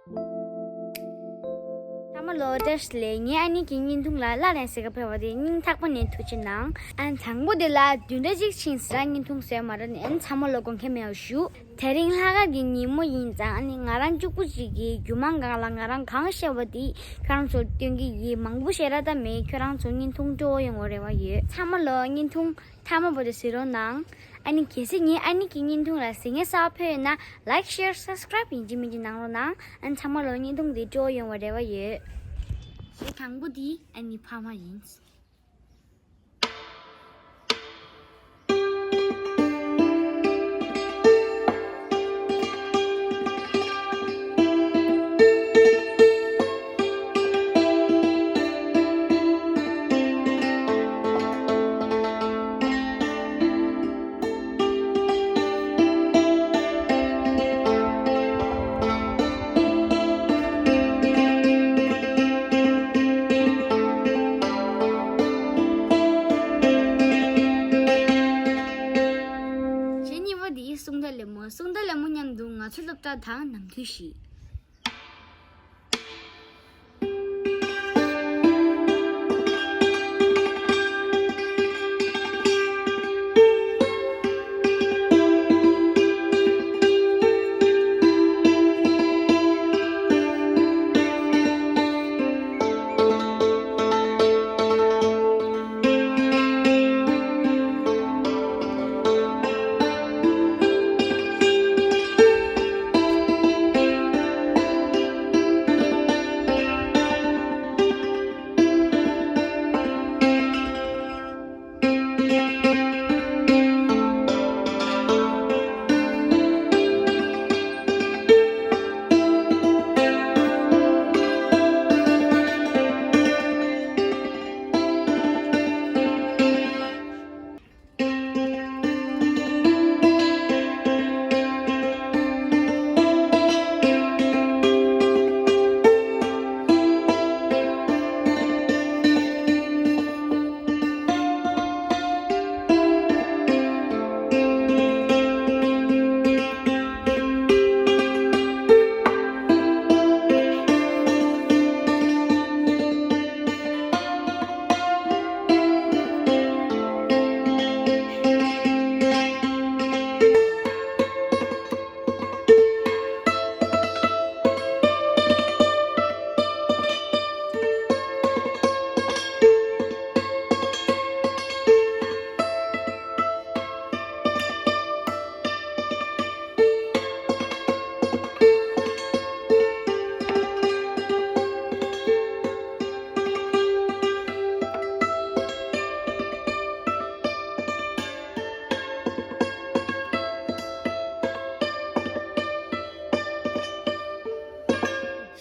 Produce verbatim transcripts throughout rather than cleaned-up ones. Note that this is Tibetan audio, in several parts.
ཚང་མ་ལོ་བཀྲ་ཤིས་བདེ་ལེགས། ངའི་ཨ་ནེ་གི་བརྙན་ཐུང་ལ་སླར་ཡང་གཟིགས་ག་ཕེབས་པ་དེ་སྙིང་ཐག་པ་ནས་ཐུགས་རྗེ་གནང་། ཨ་ནི་དང་པོ་དེ་ལ་བདུན་ཕྲག་གཅིག་ཕྱིན་ཟེར་བརྙན་ཐུང་བཟོས་མ་རེད་ནི། ཨ་ནི་ཚང་མ་ལོ་དགོངས་འགལ་མེད་པ་ཞུ། དེ་རིང་ལྷག་དཀར་གྱི་ཉིན་མོ་ཡིན་ཙང་། ཨ་ནི་ང་རང་གཅིག་པུ་ཅིག་གིས་རྒྱུ་མ་འགའ་ལ་ང་རང་གང་ཤེས་པ་དེ་ཁྱོད་རང་ཚོར་སྟོན་གྱི་ཡིན། མང་པོ་ཞེ་དྲག་ད་མེད། ཁྱོད་རང་ཚོ་བརྙན་ཐུང་སྤྲོ་བོ་ཡོང་བའི་རེ་བ་ཡོད། ཚང་མ་ལོ་བརྙན་ཐུང་མཐའ་མ་བར་དུ་གཟིགས་རོགས་གནང་། ཨ་ནི་གལ་སྲིད་ངའི་ཨ་ནེ་གི་བརྙན་ཐུང་ལ་གཟིགས་མཁན་གསར་པ་ཕེབས་ཡོད་ན། Like, share, subscribe ཡིན་གཅིག་མིན་གཅིག་གནང་རོགས་གནང་། ཨ་ནི་ཚང་མ་ལོ་བརྙན་ཐུང་འདི་སྤྲོ་བོ་ཡོང་བའི་རེ་བ་ཡོད། གཞས་དང་པོ་འདི་ཨ་ནི་ཕ་མ་ཡིན། གཞས་གཉིས་པ་འདི་གསུང་བརྡ་ལེབ་མོ། གསུང་བརྡ་ལེབ་མོ་མཉམ་དུ་ང་ཚོ་སློབ་གྲྭ་དང་ནམ་དུས་ཤིག་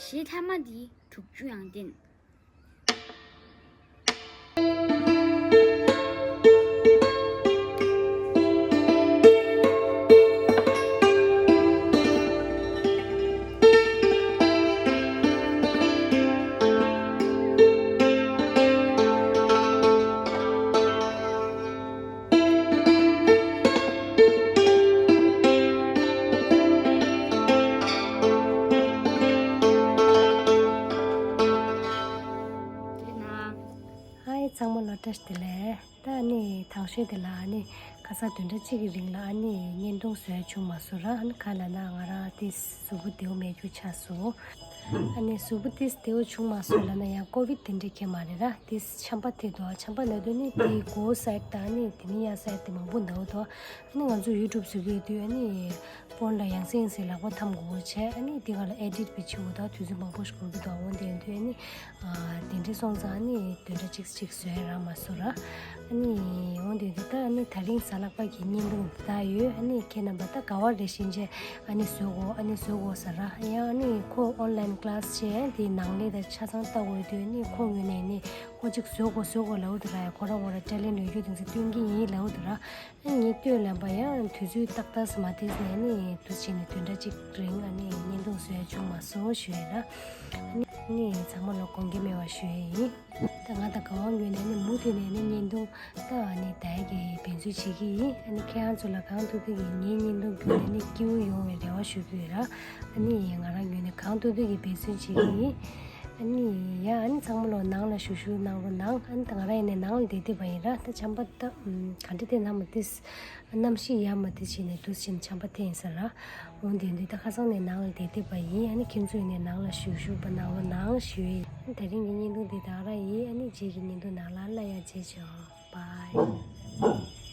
གཞས་མཐའ་མ་འདི་དྲུག་ཅུ་ཡང་བསྟན། ཧའི། ཚང་མ་ལོ་བཀྲ་ཤིས་བདེ་ལེགས། ད་ཨ་ནི་དང་ཤོས་དེ་ལ་ཨ་ནི་ཁ་སང་བདུན་ཕྲག་གཅིག་གི་རིང་ལ་ཨ་ནི་བརྙན་ཐུང་བཟོ་ཡ་བྱུང་མ་སོང་ར། ཨ་ནི་ག་ལབ་ན་ང་རང་ཏིས་གཟུགས་པོ་བདེ་པོ་མེད་རྒྱུ་ཆགས་སོང་། ཨ་ནི་གཟུགས་པོ་ཏིས་བདེ་པོ་བྱུང་མ་སོང་ལབ་ན་ཡང་ཀོ་བིད་དེ་འདྲ་གང་ཡང་མ་རེད་ར། ཏིས་ཆམ་པ་ཐེབས་འདུག་ཆམ་པ་ལབ་དུས་ནི་དེ་མགོ་སའིཌ་དང་ཨ་ནི་དེ་ནས་ཡར་སའིཌ་དེ་མང་པོ་འདུག་ཨ་ནི་ང་ཚོ་ཡུ་ཊུབ་བཟོ་གི་ཡོད་དུས་ཨ་ནི་ཕོན་ལ་ཡང་སེ་ཡང་སེ་ལག་པ་འཐམ་དགོས་པ་བྱས། ཨ་ནི་དེ་ག་ལ་ཨེ་ཌིཊ་བྱེད་དགོས་དང་དུས་ཚོད་མང་པོ་ཞིག་འགོར་གྱི་འདུག་འོ་དེ་ཡིན་དུས་ཨ་ནི་ཨ་དེ་འདྲ་སོང་ཙང་ཨ་ནི་བདུན་ཕྲག་གཅིག་གཅིག་བཟོས་རག་མ་སོང་ར། ཨ་ནི་འོ་དེ་དུས་ད་ཨ་ནི་དེ་རིང་གཟའ་ལྷག་པ་གི་བརྙན་ཐུང་འདི་ལྟར་ཡོད། ཨ་ནི་ཁྱེད་རྣམ་པ་ད་ག་བ་རེ་བཞིན་བྱས་ཨ་ནི་བཟོ་དགོས་ཨ་ནི་བཟོ་དགོས་ཟེར་ར། ཡང་ཨ་ནི་ཁོ་ཨོན་ལའིན་ཀི་ལ་སི་བྱས་དེ་ནང་ལས་ད་ཆ་ཚང་ལྟ་དགོས་དུས་ཨ་ནི་ཁོ་ངོས་ནས་ཨ་ནི་ཁོ་གཅིག་བཟོ་དགོས་བཟོ་དགོས་ལབ་འདུག་ར། ཡ་ཁོ་རང་ཁོ་རང་ཊེ་ལེན་ཊི་ཡོད་རྒྱུ་དེ་ཚོ་སྟོན་གྱི་ཡིན་ལབ་འདུག་ར། ངས་ལྟོས་ལབ་པ་ཡང་དུས་ཚོད་ཏག་ཏག་ཙམ་མ་བསྡད་ནས་ནི་དུ་བྱས་ནས་བདུན་ཕྲག་གཅིག་རིང་ཨ་ནི་བརྙན་ཐུང་བཟོ་ཡ་བྱུང་མ་སོང་ཞུ་ཡ་ལ། ཨ་ནི་ ནི་ཚང་མ་ལ་དགོངས་འགལ་མེད་པ་ཞུ་ཡས་ཡིན། ད་ང་དང་གང་བ་ངོས་ནས་ནི་མུ་མཐུད་ནས་ནི་བརྙན་ཐུང་ད་ནི་ད་གི་འབད་བརྩོན་བྱེད་ཀྱི་ཡིན། ཨ་ནི་ཁྱེད་རང་ཚོ་ལ་གང་ཐུབ་ཐུབ་ཀྱིས་ངའི་བརྙན་ཐུང་བརྒྱུད་ནས་ནི་སྐྱིད་པོ་ཡོང་བའི་རེ་བ་ཞུ་གི་ཡོད་ར། ཨ་ནི་ང་རང་ངོས་ནས་གང་ཐུབ་ཐུབ་ཀྱིས་འབད་བརྩོན་བྱེད་ཀྱི་ཡིན། ཨ་ནི་ཡ་ཨ་ནི་ཚང་མ་ལ་ནང་ལ་བཞུགས་བཞུགས་གནང་རོགས་གནང་། ཨ་ནི་ད་ང་རང་ཡིན་ནས་ནང་ལ་བསྡད་བསྡད་པ་ཡིན་ར། ད་བྱམས་པ་ད་ག་འདྲ་དེ་ནང་མ་དེ་གནམ་གཤིས་ཡག་མ་དེ་བྱས་ནས་འདུག་སེ་བྱས་ནས་བྱམས་པ་དེ་ཡིན་ས་ར། འོ་དེ་འདི་ད་ཁ་སང་ནས་ནང་ལ་བསྡད་བསྡད་པ་ཡིན། ཨ་ནི་ཁྱེད་ཚོ་ཡིན་ནས་ནང་ལ་བཞུགས་བཞུགས་པ་གནང་རོགས་གནང་ཞུ་ཡས་ཡིན། ད་རིང་གི་བརྙན་ཐུང་འདི་དག་ར་ཡིན། ཨ་ནི་རྗེས་ཀྱི་བརྙན་ཐུང་ནང་ལ་སླར་ཡང་མཇལ་ཆོག Bye.